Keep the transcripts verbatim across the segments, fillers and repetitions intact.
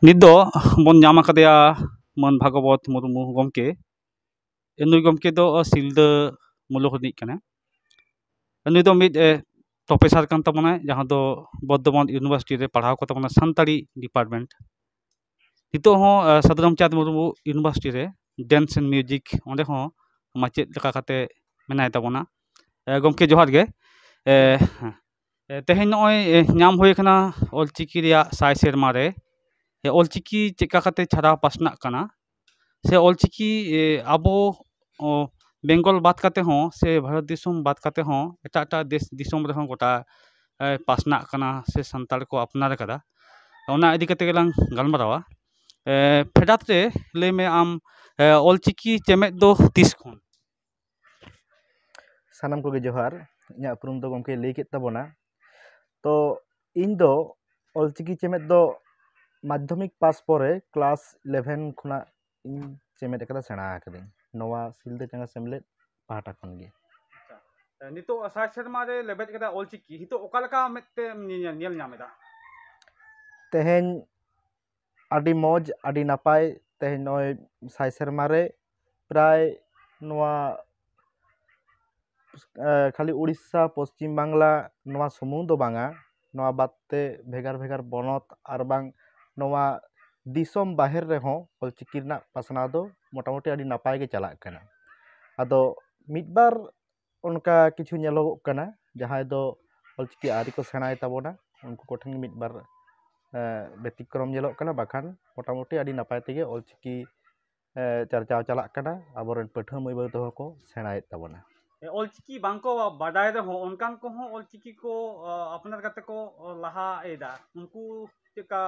ᱱᱤᱛ ᱫᱚ ᱵᱚᱱ ᱧᱟᱢ ᱟᱠᱟᱫᱮᱭᱟ ᱢᱟᱹᱱ ᱵᱷᱟᱜᱚᱵᱚᱛ ᱢᱩᱨᱢᱩ ᱜᱚᱢᱠᱮ᱾ ᱱᱩᱭ ᱜᱚᱢᱠᱮ ᱫᱚ ᱥᱤᱞᱫᱟᱹ ᱢᱩᱞᱩᱠ ᱨᱤᱱᱤᱡ ᱠᱟᱱᱟᱭ᱾ ᱱᱩᱭ ᱫᱚ ᱢᱤᱫ, ᱮ, ᱯᱨᱚᱯᱷᱮᱥᱟᱨ ᱠᱟᱱ ᱛᱟᱵᱚᱱᱟᱭ, ᱡᱟᱦᱟᱸ ᱫᱚ ᱵᱚᱨᱫᱷᱚᱢᱟᱱ ᱤᱭᱩᱱᱤᱵᱷᱟᱨᱥᱤᱴᱤ ᱨᱮ ᱯᱟᱲᱦᱟᱣ ᱠᱚ ᱛᱟᱵᱚᱱᱟ ᱥᱟᱱᱛᱟᱲᱤ ᱰᱤᱯᱟᱨᱴᱢᱮᱱᱴ᱾ ᱱᱤᱛᱚᱜ ᱦᱚᱸ, ᱮ, ᱥᱟᱫᱷᱩ ᱨᱟᱢᱪᱟᱸᱫᱽ ᱢᱩᱨᱢᱩ ᱤᱭᱩᱱᱤᱵᱷᱟᱨᱥᱤᱴᱤ ᱨᱮ ᱰᱮᱱᱥ ᱮᱱᱰ ᱢᱤᱣᱡᱤᱠ ᱚᱸᱰᱮ ᱦᱚᱸ ᱢᱟᱪᱮᱫ ᱞᱮᱠᱟ ᱠᱟᱛᱮ ᱢᱮᱱᱟᱭ ᱛᱟᱵᱚᱱᱟ᱾ ᱮ, ᱜᱚᱢᱠᱮ ᱡᱚᱦᱟᱨ ᱜᱮ᱾ ᱮ, ᱮ, ᱛᱮᱦᱮᱧ ᱱᱚᱜᱼᱚᱭ, ᱮ, ᱧᱟᱢ ᱦᱩᱭ ᱟᱠᱟᱱᱟ ᱚᱞᱪᱤᱠᱤ ᱨᱮᱭᱟᱜ ᱥᱟᱭ ᱥᱮᱨᱢᱟ ᱨᱮ᱾ ᱮ, ᱚᱞᱪᱤᱠᱤ ᱪᱮᱫ ᱞᱮᱠᱟ ᱠᱟᱛᱮ ᱪᱷᱟᱨᱟᱣ ᱯᱟᱥᱱᱟᱜ ᱠᱟᱱᱟ, ᱥᱮ ᱚᱞᱪᱤᱠᱤ, ᱮ, ᱟᱵᱚ, ᱚ, ᱵᱮᱝᱜᱚᱞ ᱵᱟᱫ ᱠᱟᱛᱮ ᱦᱚᱸ ᱥᱮ ᱵᱷᱟᱨᱚᱛ ᱫᱤᱥᱚᱢ ᱵᱟᱫ ᱠᱟᱛᱮ ᱦᱚᱸ ᱮᱴᱟᱜ ᱮᱴᱟᱜ ᱫᱮᱥ ᱫᱤᱥᱚᱢ ᱨᱮᱦᱚᱸ ᱜᱚᱴᱟ, ᱮ, ᱯᱟᱥᱱᱟᱜ ᱠᱟᱱᱟ ᱥᱮ ᱥᱟᱱᱛᱟᱲ ᱠᱚ ᱟᱯᱱᱟᱨ ᱟᱠᱟᱫᱟ᱾ ᱚᱱᱟ ᱤᱫᱤ ᱠᱟᱛᱮ ᱜᱮᱞᱟᱝ ᱜᱟᱞᱢᱟᱨᱟᱣᱟ᱾ ᱮ, ᱯᱷᱮᱰᱟᱛ ᱨᱮ ᱞᱟᱹᱭ ᱢᱮ ᱟᱢ, ᱮ, ᱚᱞᱪᱤᱠᱤ ᱪᱮᱢᱮᱫ ᱫᱚ ᱛᱤᱥ ᱠᱷᱚᱱ? ᱥᱟᱱᱟᱢ ᱠᱚᱜᱮ ᱡᱚᱦᱟᱨ᱾ ᱤᱧᱟᱹᱜ ᱩᱯᱨᱩᱢ ᱫᱚ ᱜᱚᱢᱠᱮ ᱞᱟᱹᱭ ᱠᱮᱫ ᱛᱟᱵᱚᱱᱟ᱾ ᱛᱚ ᱤᱧ ᱫᱚ ᱚᱞᱪᱤᱠᱤ ᱪᱮᱢᱮᱫ ᱫᱚ ᱢᱟᱫᱽᱫᱷᱚᱢᱤᱠ ᱯᱟᱥ ᱯᱚᱨᱮ ᱠᱞᱟᱥ ᱤᱞᱮᱵᱷᱮᱱ ᱠᱷᱚᱱᱟᱜ ᱤᱧ ᱪᱮᱢᱮᱫ ᱟᱠᱟᱫᱟ, ᱥᱮᱬᱟ ᱟᱠᱟᱫᱟᱹᱧ ᱱᱚᱣᱟ ᱥᱤᱞᱫᱟᱹ ᱪᱟᱸᱜᱟ ᱥᱮᱢᱞᱮᱫ ᱯᱟᱦᱴᱟ ᱠᱷᱚᱱ ᱜᱮ᱾ ᱱᱤᱛᱚᱜ ᱥᱟᱭ ᱥᱮᱨᱢᱟ ᱨᱮ ᱞᱮᱵᱮᱫ ᱠᱮᱫᱟ ᱚᱞᱪᱤᱠᱤ, ᱱᱤᱛᱚᱜ ᱚᱠᱟ ᱞᱮᱠᱟ ᱢᱮᱫ ᱛᱮᱢ ᱧᱮᱧᱮᱞ, ᱧᱮᱞ ᱧᱟᱢ ᱮᱫᱟ? ᱛᱮᱦᱮᱧ ᱟᱹᱰᱤ ᱢᱚᱡᱽ, ᱟᱹᱰᱤ ᱱᱟᱯᱟᱭ᱾ ᱛᱮᱦᱮᱧ ᱱᱚᱜᱼᱚᱭ ᱥᱟᱭ ᱥᱮᱨᱢᱟ ᱨᱮ ᱯᱨᱟᱭ ᱱᱚᱣᱟ, ᱮ, ᱠᱷᱟᱹᱞᱤ ᱩᱲᱤᱥᱥᱟ, ᱯᱚᱥᱪᱤᱢ ᱵᱟᱝᱞᱟ ᱱᱚᱣᱟ ᱥᱩᱢᱩᱝ ᱫᱚ ᱵᱟᱝᱟ, ᱱᱚᱣᱟ ᱵᱟᱫ ᱛᱮ ᱵᱷᱮᱜᱟᱨ ᱵᱷᱮᱜᱟᱨ ᱯᱚᱱᱚᱛ ᱟᱨ ᱵᱟᱝ ᱱᱚᱣᱟ ᱫᱤᱥᱚᱢ ᱵᱟᱦᱮᱨ ᱨᱮᱦᱚᱸ ᱚᱞᱪᱤᱠᱤ ᱨᱮᱱᱟᱜ ᱯᱟᱥᱱᱟᱣ ᱫᱚ ᱢᱚᱴᱟᱢᱩᱴᱤ ᱟᱹᱰᱤ ᱱᱟᱯᱟᱭ ᱜᱮ ᱪᱟᱞᱟᱜ ᱠᱟᱱᱟ᱾ ᱟᱫᱚ ᱢᱤᱫ ᱵᱟᱨ ᱚᱱᱠᱟ ᱠᱤᱪᱷᱩ ᱧᱮᱞᱚᱜᱚᱜ ᱠᱟᱱᱟ, ᱡᱟᱦᱟᱸᱭ ᱫᱚ ᱚᱞᱪᱤᱠᱤ ᱟᱹᱣᱨᱤ ᱠᱚ ᱥᱮᱬᱟᱭ ᱛᱟᱵᱚᱱᱟ, ᱩᱱᱠᱩ ᱠᱚᱴᱷᱮᱱ ᱢᱤᱫ ᱵᱟᱨ, ᱮ, ᱵᱮᱛᱤᱠᱨᱚᱢ ᱧᱮᱞᱚᱜ ᱠᱟᱱᱟ, ᱵᱟᱠᱷᱟᱱ ᱢᱚᱴᱟᱢᱩᱴᱤ ᱟᱹᱰᱤ ᱱᱟᱯᱟᱭ ᱛᱮᱜᱮ ᱚᱞᱪᱤᱠᱤ, ᱮ, ᱪᱟᱨᱪᱟᱣ ᱪᱟᱞᱟᱜ ᱠᱟᱱᱟ᱾ ᱟᱵᱚᱨᱮᱱ ᱯᱟᱹᱴᱷᱩᱣᱟᱹ ᱢᱟᱹᱭ ᱵᱟᱹᱵᱩ ᱛᱟᱠᱚ ᱠᱚ ᱥᱮᱬᱟᱭᱮᱫ ᱛᱟᱵᱚᱱᱟ᱾ ᱮ, ᱚᱞᱪᱤᱠᱤ ᱵᱟᱝᱠᱚ ᱵᱟᱰᱟᱭ ᱨᱮᱦᱚᱸ ᱚᱱᱠᱟᱱ ᱠᱚᱦᱚᱸ ᱚᱞᱪᱤᱠᱤ ᱠᱚ, ᱟ, ᱟᱯᱱᱟᱨ ᱠᱟᱛᱮ ᱠᱚ, ᱟ, ᱞᱟᱦᱟ ᱮᱫᱟ, ᱩᱱᱠᱩ ᱪᱮᱫ ᱞᱮᱠᱟ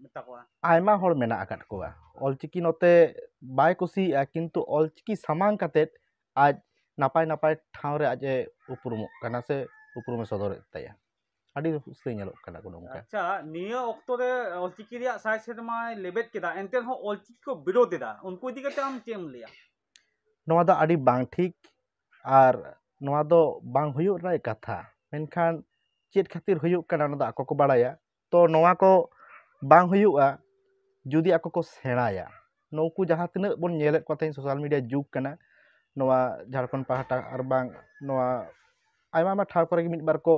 ᱢᱮᱛᱟ ᱠᱚᱣᱟ? ᱟᱭᱢᱟ ᱦᱚᱲ ᱢᱮᱱᱟᱜ ᱟᱠᱟᱫ ᱠᱚᱣᱟ, ᱚᱞᱪᱤᱠᱤ ᱱᱚᱛᱮ ᱵᱟᱭ ᱠᱩᱥᱤᱭᱟᱜᱼᱟ, ᱠᱤᱱᱛᱩ ᱚᱞᱪᱤᱠᱤ ᱥᱟᱢᱟᱝ ᱠᱟᱛᱮᱫ ᱟᱡ ᱱᱟᱯᱟᱭ ᱱᱟᱯᱟᱭ ᱴᱷᱟᱶ ᱨᱮ ᱟᱡ ᱮ ᱩᱯᱨᱩᱢᱚᱜ ᱠᱟᱱᱟ ᱥᱮ ᱩᱯᱨᱩᱢᱮ ᱥᱚᱫᱚᱨᱮᱫ ᱛᱟᱭᱟ᱾ ᱟᱹᱰᱤ ᱩᱥᱛᱟᱹᱭ ᱧᱮᱞᱚᱜ ᱠᱟᱱᱟ ᱜᱚᱢᱠᱮ᱾ ᱟᱪᱪᱷᱟ, ᱱᱤᱭᱟᱹ ᱚᱠᱛᱚ ᱨᱮ ᱚᱞᱪᱤᱠᱤ ᱨᱮᱭᱟᱜ ᱥᱟᱭ ᱥᱮᱨᱢᱟᱭ ᱞᱮᱵᱮᱫ ᱠᱮᱫᱟ, ᱮᱱᱛᱮ ᱨᱮᱦᱚᱸ ᱚᱞᱪᱤᱠᱤ ᱠᱚ ᱵᱤᱨᱳᱫ ᱮᱫᱟ, ᱩᱱᱠᱩ ᱤᱫᱤ ᱠᱟᱛᱮ ᱟᱢ ᱪᱮᱫ ᱮᱢ ᱞᱟᱹᱭᱟ? ᱱᱚᱣᱟ ᱫᱚ ᱟᱹᱰᱤ ᱵᱟᱝ ᱴᱷᱤᱠ, ᱟᱨ ᱱᱚᱣᱟ ᱫᱚ ᱵᱟᱝ ᱦᱩᱭᱩᱜ ᱨᱮᱱᱟᱜ ᱠᱟᱛᱷᱟ, ᱢᱮᱱᱠᱷᱟᱱ ᱪᱮᱫ ᱠᱷᱟᱹᱛᱤᱨ ᱦᱩᱭᱩᱜ ᱠᱟᱱᱟ ᱚᱱᱟ ᱫᱚ ᱟᱠᱚ ᱠᱚ ᱵᱟᱲᱟᱭᱟ᱾ ᱛᱚ ᱱᱚᱣᱟ ᱠᱚ ᱵᱟᱝ ᱦᱩᱭᱩᱜᱼᱟ, ᱡᱩᱫᱤ ᱟᱠᱚ ᱠᱚ ᱥᱮᱬᱟᱭᱟ, ᱱᱩᱠᱩ ᱡᱟᱦᱟᱸ ᱛᱤᱱᱟᱹᱜ ᱵᱚᱱ ᱧᱮᱞᱮᱫ ᱠᱚᱣᱟ ᱛᱮᱦᱮᱧ ᱥᱳᱥᱟᱞ ᱢᱤᱰᱤᱭᱟ ᱡᱩᱜᱽ ᱠᱟᱱᱟ, ᱱᱚᱣᱟ ᱡᱷᱟᱲᱠᱷᱚᱸᱰ ᱯᱟᱦᱴᱟ ᱟᱨ ᱵᱟᱝ ᱱᱚᱣᱟ ᱟᱭᱢᱟ ᱟᱭᱢᱟ ᱴᱷᱟᱶ ᱠᱚᱨᱮ ᱜᱮ ᱢᱤᱫ ᱵᱟᱨ ᱠᱚ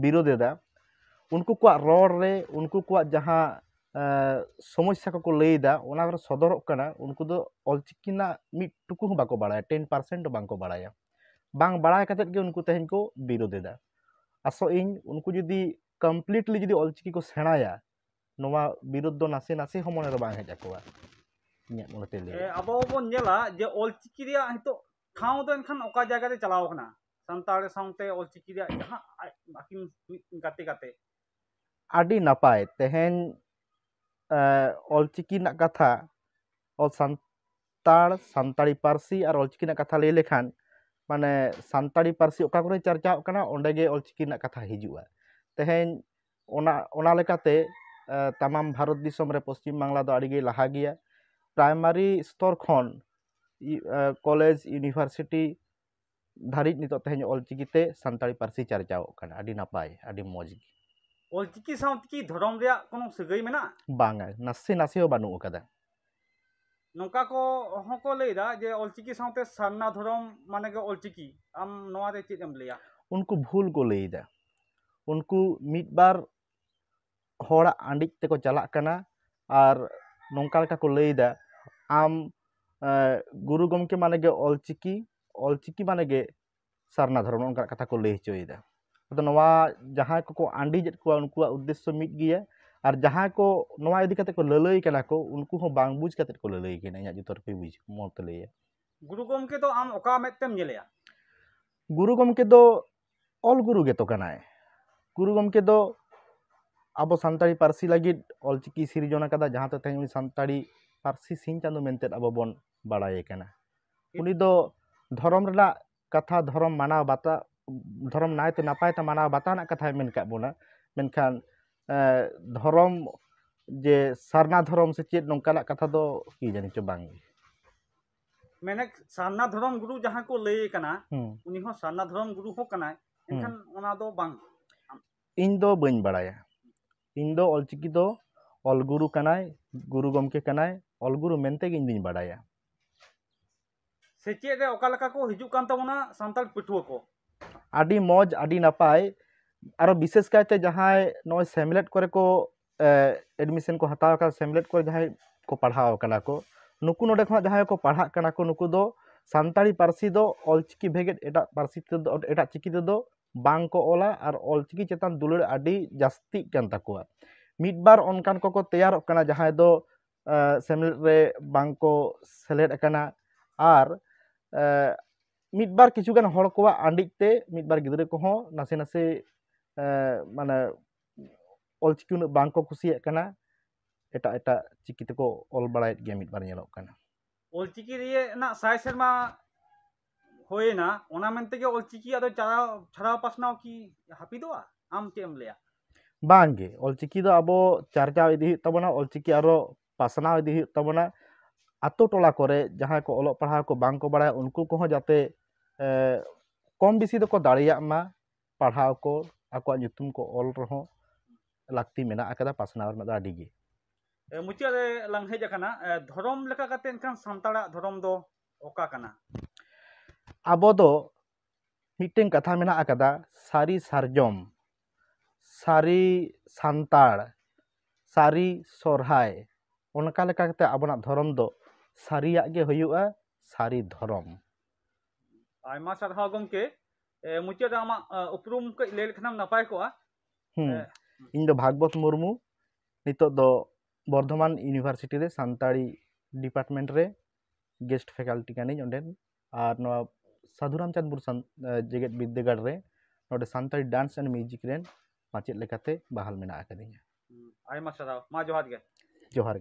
ᱵᱤᱨᱳᱫ ᱮᱫᱟ, ᱩᱱᱠᱩ ᱠᱚᱣᱟᱜ ᱨᱚᱲ ᱨᱮ, ᱩᱱᱠᱩ ᱠᱚᱣᱟᱜ ᱡᱟᱦᱟᱸ ᱥᱚᱢᱚᱥᱥᱟ ᱠᱚᱠᱚ ᱞᱟᱹᱭ ᱮᱫᱟ, ᱚᱱᱟ ᱠᱚᱨᱮ ᱥᱚᱫᱚᱨᱚᱜ ᱠᱟᱱᱟ, ᱩᱱᱠᱩ ᱫᱚ ᱚᱞᱪᱤᱠᱤ ᱨᱮᱱᱟᱜ ᱢᱤᱫ ᱴᱩᱠᱩ ᱦᱚᱸ ᱵᱟᱠᱚ ᱵᱟᱲᱟᱭᱟ, ᱴᱮᱱ ᱯᱟᱨᱥᱮᱱᱴ ᱦᱚᱸ ᱵᱟᱝᱠᱚ ᱵᱟᱲᱟᱭᱟ᱾ ᱵᱟᱝ ᱵᱟᱲᱟᱭ ᱠᱟᱛᱮᱫ ᱜᱮ ᱩᱱᱠᱩ ᱛᱮᱦᱮᱧ ᱠᱚ ᱵᱤᱨᱳᱫ ᱮᱫᱟ᱾ ᱟᱥᱚᱜ ᱤᱧ ᱩᱱᱠᱩ ᱡᱩᱫᱤ ᱠᱚᱢᱯᱞᱤᱴᱞᱤ ᱡᱩᱫᱤ ᱚᱞᱪᱤᱠᱤ ᱠᱚ ᱥᱮᱬᱟᱭᱟ, ᱱᱚᱣᱟ ᱵᱤᱨᱳᱫ ᱫᱚ ᱱᱟᱥᱮ ᱱᱟᱥᱮ ᱦᱚᱸ ᱢᱚᱱᱮ ᱨᱮ ᱵᱟᱝ ᱦᱮᱡ ᱟᱠᱚᱣᱟ, ᱤᱧᱟᱹᱜ ᱢᱚᱱᱮ ᱛᱮ ᱞᱟᱹᱭ᱾ ᱟᱵᱚ ᱵᱚᱱ ᱧᱮᱞᱟ ᱡᱮ ᱚᱞᱪᱤᱠᱤ ᱨᱮᱭᱟᱜ ᱱᱤᱛᱚᱜ ᱴᱷᱟᱶ ᱫᱚ ᱮᱱᱠᱷᱟᱱ ᱚᱠᱟ ᱡᱟᱭᱜᱟ ᱨᱮ ᱪᱟᱞᱟᱣ ᱟᱠᱟᱱᱟ? ᱥᱟᱱᱛᱟᱲ ᱥᱟᱶᱛᱮ ᱚᱞᱪᱤᱠᱤ ᱨᱮᱭᱟᱜ ᱡᱟᱦᱟᱸ ᱟᱡ ᱟᱹᱠᱤᱱ ᱢᱤᱫ ᱜᱟᱛᱮ ᱜᱟᱛᱮ᱾ ᱟᱹᱰᱤ ᱱᱟᱯᱟᱭ᱾ ᱛᱮᱦᱮᱧ ᱚᱞᱪᱤᱠᱤ ᱨᱮᱱᱟᱜ ᱠᱟᱛᱷᱟ, ᱚᱞ ᱥᱟᱱᱛᱟᱲ, ᱥᱟᱱᱛᱟᱲᱤ ᱯᱟᱹᱨᱥᱤ ᱟᱨ ᱚᱞᱪᱤᱠᱤ ᱨᱮᱱᱟᱜ ᱠᱟᱛᱷᱟ ᱞᱟᱹᱭ ᱞᱮᱠᱷᱟᱱ, ᱢᱟᱱᱮ ᱥᱟᱱᱛᱟᱲᱤ ᱯᱟᱹᱨᱥᱤ ᱚᱠᱟ ᱠᱚᱨᱮ ᱪᱟᱨᱪᱟᱣᱚᱜ ᱠᱟᱱᱟ, ᱚᱸᱰᱮ ᱜᱮ ᱚᱞᱪᱤᱠᱤ ᱨᱮᱱᱟᱜ ᱠᱟᱛᱷᱟ ᱦᱤᱡᱩᱜᱼᱟ᱾ ᱛᱮᱦᱮᱧ ᱚᱱᱟ ᱚᱱᱟ ᱞᱮᱠᱟᱛᱮ ᱛᱟᱢᱟᱢ ᱵᱷᱟᱨᱚᱛ ᱫᱤᱥᱚᱢ ᱨᱮ ᱯᱚᱥᱪᱤᱢ ᱵᱟᱝᱞᱟ ᱫᱚ ᱟᱹᱰᱤᱜᱮ ᱞᱟᱦᱟ ᱜᱮᱭᱟ᱾ ᱯᱨᱟᱭᱢᱟᱨᱤ ᱥᱛᱚᱨ ᱠᱷᱚᱱ ᱠᱚᱞᱮᱡᱽ, ᱤᱭᱩᱱᱤᱵᱷᱟᱨᱥᱤᱴᱤ ᱫᱷᱟᱹᱨᱤᱡ ᱱᱤᱛᱚᱜ ᱛᱮᱦᱮᱧ ᱚᱞᱪᱤᱠᱤ ᱛᱮ ᱥᱟᱱᱛᱟᱲᱤ ᱯᱟᱹᱨᱥᱤ ᱪᱟᱨᱪᱟᱣᱚᱜ ᱠᱟᱱᱟ᱾ ᱟᱹᱰᱤ ᱱᱟᱯᱟᱭ, ᱟᱹᱰᱤ ᱢᱚᱡᱽ ᱜᱮ᱾ ᱚᱞᱪᱤᱠᱤ ᱥᱟᱶᱛᱮ ᱠᱤ ᱫᱷᱚᱨᱚᱢ ᱨᱮᱭᱟᱜ ᱠᱳᱱᱳ ᱥᱟᱹᱜᱟᱹᱭ ᱢᱮᱱᱟᱜᱼᱟ? ᱵᱟᱝᱟ, ᱱᱟᱥᱮ ᱱᱟᱥᱮ ᱦᱚᱸ ᱵᱟᱹᱱᱩᱜ ᱟᱠᱟᱫᱟ᱾ ᱱᱚᱝᱠᱟ ᱠᱚ ᱦᱚᱸᱠᱚ ᱞᱟᱹᱭᱫᱟ ᱡᱮ ᱚᱞᱪᱤᱠᱤ ᱥᱟᱶᱛᱮ ᱥᱟᱨᱱᱟ ᱫᱷᱚᱨᱚᱢ ᱢᱟᱱᱮ ᱜᱮ ᱚᱞᱪᱤᱠᱤ᱾ ᱟᱢ ᱱᱚᱣᱟ ᱨᱮ ᱪᱮᱫ ᱮᱢ ᱞᱟᱹᱭᱟ? ᱩᱱᱠᱩ ᱵᱷᱩᱞ ᱠᱚ ᱞᱟᱹᱭᱫᱟ᱾ ᱩᱱᱠᱩ ᱢᱤᱫ ᱵᱟᱨ ᱦᱚᱲᱟᱜ ᱟᱸᱰᱤᱡ ᱛᱮᱠᱚ ᱪᱟᱞᱟᱜ ᱠᱟᱱᱟ᱾ ᱟᱨ ᱱᱚᱝᱠᱟ ᱞᱮᱠᱟ ᱠᱚ ᱞᱟᱹᱭᱫᱟ, ᱟᱢ ᱜᱩᱨᱩ ᱜᱚᱢᱠᱮ ᱢᱟᱱᱮ ᱜᱮ ᱚᱞᱪᱤᱠᱤ, ᱚᱞᱪᱤᱠᱤ ᱢᱟᱱᱮ ᱜᱮ ᱥᱟᱨᱱᱟ ᱫᱷᱚᱨᱚᱢ, ᱱᱚᱝᱠᱟᱱᱟᱜ ᱠᱟᱛᱷᱟ ᱠᱚ ᱞᱟᱹᱭ ᱦᱚᱪᱚᱭᱮᱫᱟ᱾ ᱟᱫᱚ ᱱᱚᱣᱟ ᱡᱟᱦᱟᱸᱭ ᱠᱚᱠᱚ ᱟᱸᱰᱤᱡᱮᱫ ᱠᱚᱣᱟ, ᱩᱱᱠᱩᱣᱟᱜ ᱩᱫᱽᱫᱮᱥᱥᱚ ᱢᱤᱫ ᱜᱮᱭᱟ᱾ ᱟᱨ ᱡᱟᱦᱟᱸᱭ ᱠᱚ ᱱᱚᱣᱟ ᱤᱫᱤ ᱠᱟᱛᱮ ᱠᱚ ᱞᱟᱹᱞᱟᱹᱭ ᱠᱟᱱᱟ ᱠᱚ, ᱩᱱᱠᱩ ᱦᱚᱸ ᱵᱟᱝ ᱵᱩᱡᱽ ᱠᱟᱛᱮ ᱠᱚ ᱞᱟᱹᱞᱟᱹᱭ ᱠᱟᱱᱟ, ᱤᱧᱟᱹᱜ ᱡᱚᱛᱚ ᱴᱩᱠᱩ ᱵᱩᱡᱽ ᱢᱚᱛ ᱞᱟᱹᱭᱟ᱾ ᱜᱩᱨᱩ ᱜᱚᱢᱠᱮ ᱫᱚ ᱟᱢ ᱚᱠᱟ ᱢᱮᱫ ᱛᱮᱢ ᱧᱮᱞᱮᱭᱟ? ᱜᱩᱨᱩ ᱜᱚᱢᱠᱮ ᱫᱚ ᱚᱞ ᱜᱩᱨᱩ ᱜᱮᱛᱚ ᱠᱟᱱᱟᱭ᱾ ᱜᱩᱨᱩ ᱜᱚᱢᱠᱮ ᱫᱚ ᱟᱵᱚ ᱥᱟᱱᱛᱟᱲᱤ ᱯᱟᱹᱨᱥᱤ ᱞᱟᱹᱜᱤᱫ ᱚᱞᱪᱤᱠᱤ ᱥᱤᱨᱡᱚᱱ ᱟᱠᱟᱫᱟ, ᱡᱟᱦᱟᱸ ᱛᱮ ᱛᱮᱦᱮᱧ ᱩᱱᱤ ᱥᱟᱱᱛᱟᱲᱤ ᱯᱟᱹᱨᱥᱤ ᱥᱤᱧ ᱪᱟᱸᱫᱚ ᱢᱮᱱᱛᱮ ᱟᱵᱚ ᱵᱚᱱ ᱵᱟᱲᱟᱭᱮ ᱠᱟᱱᱟ᱾ ᱩᱱᱤ ᱫᱚ ᱫᱷᱚᱨᱚᱢ ᱨᱮᱱᱟᱜ ᱠᱟᱛᱷᱟ, ᱫᱷᱚᱨᱚᱢ ᱢᱟᱱᱟᱣ ᱵᱟᱛᱟᱣ, ᱫᱷᱚᱨᱚᱢ ᱱᱟᱭᱛᱮ ᱱᱟᱯᱟᱭ ᱛᱮ ᱢᱟᱱᱟᱣ ᱵᱟᱛᱟᱣ ᱨᱮᱱᱟᱜ ᱠᱟᱛᱷᱟᱭ ᱢᱮᱱ ᱠᱟᱫ ᱵᱚᱱᱟ᱾ ᱢᱮᱱᱠᱷᱟᱱ ᱫᱷᱚᱨᱚᱢ ᱡᱮ ᱥᱟᱨᱱᱟ ᱫᱷᱚᱨᱚᱢ ᱥᱮ ᱪᱮᱫ, ᱱᱚᱝᱠᱟᱱᱟᱜ ᱠᱟᱛᱷᱟ ᱫᱚ ᱠᱤ ᱡᱟᱹᱱᱤ ᱪᱚ ᱵᱟᱝ᱾ ᱢᱮᱱᱮᱠ ᱥᱟᱨᱱᱟ ᱫᱷᱚᱨᱚᱢ ᱜᱩᱨᱩ ᱡᱟᱦᱟᱸ ᱠᱚ ᱞᱟᱹᱭ ᱠᱟᱱᱟ, ᱦᱩᱸ᱾ ᱩᱱᱤ ᱦᱚᱸ ᱥᱟᱨᱱᱟ ᱫᱷᱚᱨᱚᱢ ᱜᱩᱨᱩ ᱦᱚᱸ ᱠᱟᱱᱟᱭ, ᱦᱩᱸ᱾ ᱮᱱᱠᱷᱟᱱ ᱚᱱᱟ ᱫᱚ ᱵᱟᱝ᱾ ᱤᱧ ᱫᱚ ᱵᱟᱹᱧ ᱵᱟᱲᱟᱭᱟ᱾ ᱤᱧ ᱫᱚ ᱚᱞᱪᱤᱠᱤ ᱫᱚ ᱚᱞ ᱜᱩᱨᱩ ᱠᱟᱱᱟᱭ, ᱜᱩᱨᱩ ᱜᱚᱢᱠᱮ ᱠᱟᱱᱟᱭ, ᱚᱞ ᱜᱩᱨᱩ ᱢᱮᱱᱛᱮ ᱜᱮ ᱤᱧ ᱫᱩᱧ ᱵᱟᱰᱟᱭᱟ᱾ ᱥᱮᱪᱮᱫ ᱨᱮ ᱚᱠᱟ ᱞᱮᱠᱟ ᱠᱚ ᱦᱤᱡᱩᱜ ᱠᱟᱱ ᱛᱟᱵᱚᱱᱟ ᱥᱟᱱᱛᱟᱲ ᱯᱟᱹᱴᱷᱩᱣᱟᱹ ᱠᱚ? ᱟᱹᱰᱤ ᱢᱚᱡᱽ, ᱟᱹᱰᱤ ᱱᱟᱯᱟᱭ᱾ ᱟᱨᱚ ᱵᱤᱥᱮᱥ ᱠᱟᱭᱛᱮ ᱡᱟᱦᱟᱸᱭ ᱱᱚᱜᱼᱚᱭ ᱥᱮᱢᱞᱮᱫ ᱠᱚᱨᱮ ᱠᱚ ᱮᱰᱢᱤᱥᱚᱱ ᱠᱚ ᱦᱟᱛᱟᱣ ᱟᱠᱟᱫ, ᱥᱮᱢᱞᱮᱫ ᱠᱚᱨᱮ ᱡᱟᱦᱟᱸᱭ ᱠᱚ ᱯᱟᱲᱦᱟᱣ ᱠᱟᱱᱟ ᱠᱚ, ᱱᱩᱠᱩ ᱱᱚᱰᱮ ᱠᱷᱚᱱᱟᱜ ᱡᱟᱦᱟᱸᱭ ᱠᱚ ᱯᱟᱲᱦᱟᱜ ᱠᱟᱱᱟ ᱠᱚ, ᱱᱩᱠᱩ ᱫᱚ ᱥᱟᱱᱛᱟᱲᱤ ᱯᱟᱹᱨᱥᱤ ᱫᱚ ᱚᱞᱪᱤᱠᱤ ᱵᱷᱮᱜᱮᱫ ᱮᱴᱟᱜ ᱯᱟᱹᱨᱥᱤ ᱛᱮᱫᱚ, ᱮᱴᱟᱜ ᱪᱤᱠᱤ ᱛᱮᱫᱚ ᱵᱟᱝ ᱠᱚ ᱚᱞᱟ ᱟᱨ ᱚᱞᱪᱤᱠᱤ ᱪᱮᱛᱟᱱ ᱫᱩᱞᱟᱹᱲ ᱟᱹᱰᱤ ᱡᱟᱹᱥᱛᱤᱜ ᱠᱟᱱ ᱛᱟᱠᱚᱣᱟ᱾ ᱢᱤᱫ ᱵᱟᱨ ᱚᱱᱠᱟᱱ ᱠᱚᱠᱚ ᱛᱮᱭᱟᱨᱚᱜ ᱠᱟᱱᱟ ᱡᱟᱦᱟᱸᱭ ᱫᱚ ᱥᱮᱢᱞᱮᱫ ᱨᱮ ᱵᱟᱝ ᱠᱚ ᱥᱮᱞᱮᱫ ᱟᱠᱟᱱᱟ᱾ ᱟᱨ ᱢᱤᱫ ᱵᱟᱨ ᱠᱤᱪᱷᱩ ᱜᱟᱱ ᱦᱚᱲ ᱠᱚᱣᱟᱜ ᱟᱸᱰᱤᱡ ᱛᱮ ᱢᱤᱫ ᱵᱟᱨ ᱜᱤᱫᱽᱨᱟᱹ ᱠᱚᱦᱚᱸ ᱱᱟᱥᱮ ᱱᱟᱥᱮ ᱢᱟᱱᱮ ᱚᱞᱪᱤᱠᱤ ᱩᱱᱟᱹᱜ ᱵᱟᱝ ᱠᱚ ᱠᱩᱥᱤᱭᱟᱜ ᱠᱟᱱᱟ, ᱮᱴᱟᱜ ᱮᱴᱟᱜ ᱪᱤᱠᱤ ᱛᱮᱠᱚ ᱚᱞ ᱵᱟᱲᱟᱭᱮᱫ ᱜᱮᱭᱟ, ᱢᱤᱫ ᱵᱟᱨ ᱧᱮᱞᱚᱜ ᱠᱟᱱᱟ᱾ ᱚᱞᱪᱤᱠᱤ ᱨᱮᱱᱟᱜ ᱥᱟᱭ ᱥᱮᱨᱢᱟ ᱦᱩᱭᱮᱱᱟ, ᱚᱱᱟ ᱢᱮᱱᱛᱮ ᱜᱮ ᱚᱞᱪᱤᱠᱤ ᱟᱫᱚ ᱪᱟᱨᱟᱣ, ᱪᱷᱟᱨᱟᱣ ᱯᱟᱥᱱᱟᱣ ᱠᱤ ᱦᱟᱹᱯᱤᱫᱚᱜᱼᱟ? ᱟᱢ ᱪᱮᱫ ᱮᱢ ᱞᱟᱹᱭᱟ? ᱵᱟᱝ ᱜᱮ, ᱚᱞᱪᱤᱠᱤ ᱫᱚ ᱟᱵᱚ ᱪᱟᱨᱪᱟᱣ ᱤᱫᱤ ᱦᱩᱭᱩᱜ ᱛᱟᱵᱚᱱᱟ, ᱚᱞᱪᱤᱠᱤ ᱟᱨᱚ ᱯᱟᱥᱱᱟᱣ ᱤᱫᱤ ᱦᱩᱭᱩᱜ ᱛᱟᱵᱚᱱᱟ᱾ ᱟᱛᱳ ᱴᱚᱞᱟ ᱠᱚᱨᱮ ᱡᱟᱦᱟᱸᱭ ᱠᱚ ᱚᱞᱚᱜ ᱯᱟᱲᱦᱟᱣ ᱠᱚ ᱵᱟᱝ ᱠᱚ ᱵᱟᱲᱟᱭᱟ, ᱩᱱᱠᱩ ᱠᱚᱦᱚᱸ ᱡᱟᱛᱮ ᱠᱚᱢ ᱵᱮᱥᱤ ᱫᱚᱠᱚ ᱫᱟᱲᱮᱭᱟᱜ ᱢᱟ, ᱯᱟᱲᱦᱟᱣ ᱠᱚ, ᱟᱠᱚᱣᱟᱜ ᱧᱩᱛᱩᱢ ᱠᱚ ᱚᱞ ᱨᱮᱦᱚᱸ ᱞᱟᱹᱠᱛᱤ ᱢᱮᱱᱟᱜ ᱟᱠᱟᱫᱟ, ᱯᱟᱥᱱᱟᱣ ᱨᱮᱱᱟᱜ ᱫᱚ ᱟᱹᱰᱤ ᱜᱮ᱾ ᱢᱩᱪᱟᱹᱫ ᱨᱮ ᱞᱟᱝ ᱦᱮᱡ ᱟᱠᱟᱱᱟ᱾ ᱫᱷᱚᱨᱚᱢ ᱞᱮᱠᱟ ᱠᱟᱛᱮ ᱮᱱᱠᱷᱟᱱ ᱥᱟᱱᱛᱟᱲᱟᱜ ᱫᱷᱚᱨᱚᱢ ᱫᱚ ᱚᱠᱟ ᱠᱟᱱᱟ? ᱟᱵᱚ ᱫᱚ ᱢᱤᱫᱴᱮᱱ ᱠᱟᱛᱷᱟ ᱢᱮᱱᱟᱜ ᱟᱠᱟᱫᱟ, ᱥᱟᱹᱨᱤ ᱥᱟᱨᱡᱚᱢ, ᱥᱟᱹᱨᱤ ᱥᱟᱱᱛᱟᱲ, ᱥᱟᱹᱨᱤ ᱥᱚᱨᱦᱟᱭ, ᱚᱱᱠᱟ ᱞᱮᱠᱟ ᱠᱟᱛᱮ ᱟᱵᱚᱱᱟᱜ ᱫᱷᱚᱨᱚᱢ ᱫᱚ ᱥᱟᱹᱨᱤᱭᱟᱜ ᱜᱮ ᱦᱩᱭᱩᱜᱼᱟ, ᱥᱟᱹᱨᱤ ᱫᱷᱚᱨᱚᱢ᱾ ᱟᱭᱢᱟ ᱥᱟᱨᱦᱟᱣ ᱜᱚᱢᱠᱮ᱾ ᱢᱩᱪᱟᱹᱫ ᱨᱮ ᱟᱢᱟᱜ ᱩᱯᱨᱩᱢ ᱠᱟᱹᱡ ᱞᱟᱹᱭ ᱞᱮᱠᱷᱟᱱᱮᱢ ᱱᱟᱯᱟᱭ ᱠᱚᱜᱼᱟ᱾ ᱦᱩᱸ᱾ ᱤᱧ ᱫᱚ ᱵᱷᱟᱜᱽᱵᱚᱛ ᱢᱩᱨᱢᱩ, ᱱᱤᱛᱚᱜ ᱫᱚ ᱵᱚᱨᱫᱷᱚᱢᱟᱱ ᱤᱭᱩᱱᱤᱵᱷᱟᱨᱥᱤᱴᱤ ᱨᱮ ᱥᱟᱱᱛᱟᱲᱤ ᱰᱤᱯᱟᱨᱴᱢᱮᱱᱴ ᱨᱮ ᱜᱮᱥᱴ ᱯᱷᱮᱠᱟᱞᱴᱤ ᱠᱟᱹᱱᱟᱹᱧ ᱚᱸᱰᱮ, ᱟᱨ ᱱᱚᱣᱟ ᱥᱟᱫᱷᱩ ᱨᱟᱢᱪᱟᱸᱫᱽᱯᱩᱨ ᱡᱮᱜᱮᱛ ᱵᱤᱨᱫᱟᱹᱜᱟᱲ ᱨᱮ ᱱᱚᱰᱮ ᱥᱟᱱᱛᱟᱲᱤ ᱰᱟᱱᱥ ᱮᱱᱰ ᱢᱤᱣᱡᱤᱠ ᱨᱮᱱ ᱢᱟᱪᱮᱫ ᱞᱮᱠᱟᱛᱮ ᱵᱟᱦᱟᱞ ᱢᱮᱱᱟᱜ ᱟᱠᱟᱫᱤᱧᱟ᱾ ᱟᱭᱢᱟ ᱥᱟᱨᱦᱟᱣ, ᱢᱟ ᱡᱚᱦᱟᱨ ᱜᱮ᱾ ᱡᱚᱦᱟᱨ ᱜᱮ᱾